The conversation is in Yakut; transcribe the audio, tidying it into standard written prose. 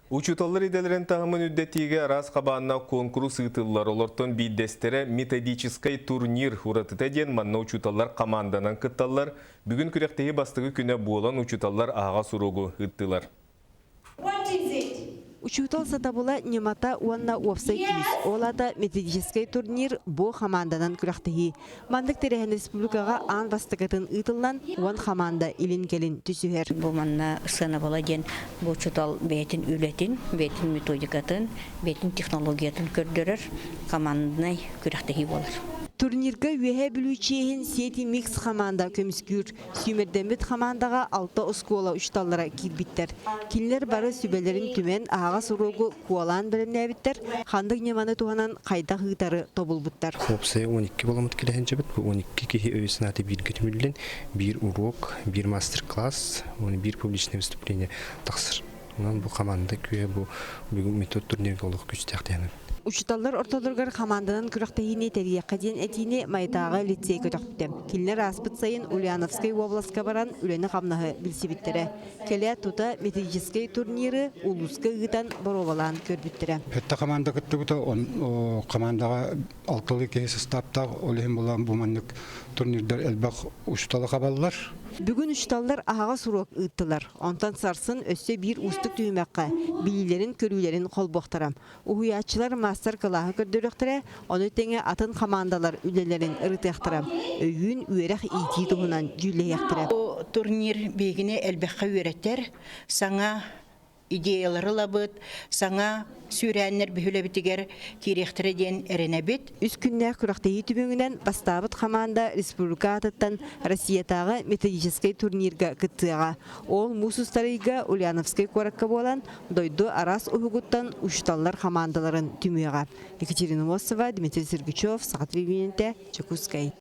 Учууталлар идэлэрин таһымын үрдэтиигэ араас хабааннаах куонкурус ыытыллар. Олортон биирдэстэрэ методическай турнир уратыта диэн манна учууталлар хамаанданан кытталлар. Бүгүн күрэхтэһии бастакы күнэ буолан учууталлар аһаҕас уруогу ыыттылар. Учуутал сатабыла ньымата уонна уопсай күүс. Ол аата методическай турнир бу хамаанданан күрэхтэһии. Маннык тэрээһин республикаҕа аан бастакытын ыытыллан, уон хамаанда илин-кэлин түсүһэр. Бу манна сыанабыла диэн бу учуутал бэйэтин үлэтин, бэйэтин методикатын, бэйэтин технологиятын көрдөрөр команднай күрэхтэһии буолар. Турнирга Үөһээ Бүлүү чиэһин Сети Микс хамаанда көмүскүүр. Сүүмэрдэммит хамаандаҕа алта оскуола учууталлара киирбиттэр. Кинилэр бары сүбэлэрин түмэн, аһаҕас уруогу куолаан бэлэмнээбиттэр, ханнык ньыманы туһанан хайдах ыытары тобулбуттар. Уопсайа 12 буоламмыт кэлэһинчэбит. Бу 12 киһи өйө-санаата бииргэ түмүллэн, биир уруок, биир мастер-класс, уонна биир публичное выступление тахсар. Онон бу команда күүһэ бу бүгүн метод турнирга олох күүстээх диэн. Учууталлар ортолоругар хамаанданан күрэхтэһиини тэрийиэххэ диэн этиини Майатааҕы лицей көтөхпүтэ. Кинилэр ааспыт сайын Ульяновскай уобаласка баран үлэни-хамнаһы билсибиттэрэ. Кэлээт тута методическай турниры улууска ыытан боруобалаан көрбүттэрэ. Өттө команда кыттыбыта, командаҕа алталыы киһи састааптаах, ол иһин булан бу маннык турнирдар элбэх учууталы хабаллар. Бүгүн учууталлар аһаҕас уруок ыыттылар. Онтон сарсын өссө биир уустук түһүмэххэ билиилэрин-көрүүлэрин холбуохтара. Уһуйааччылар маастар-кылааһы көрдөрүөхтэрэ, ону тэҥэ атын хамаандалар үлэлэрин ырытыахтара, өйүүн үөрэх-иитии туһунан дьүүллэһиэхтэрэ. Бу турнир биһигини элбэххэ үөрэтэр, саҥа идеялары ылабыт, саҥа сүүрээннэр биһилэбитигэр киириэхтэрэ диэн эрэнэбит. Үс күннээх күрэхтэһии түмүгүнэн бастаабыт хамаанда республика аатыттан Россиятааҕы методическай турнирга кыттыаҕа. Ол муус устар ыйга Ульяновскай куоракка буолан, дойду араас уһугуттан учууталлар хамаандаларын түмүөҕэ. Екатерина Мосова, Дмитрий Сергучев, Саха телевидениетэ, Дьокуускай.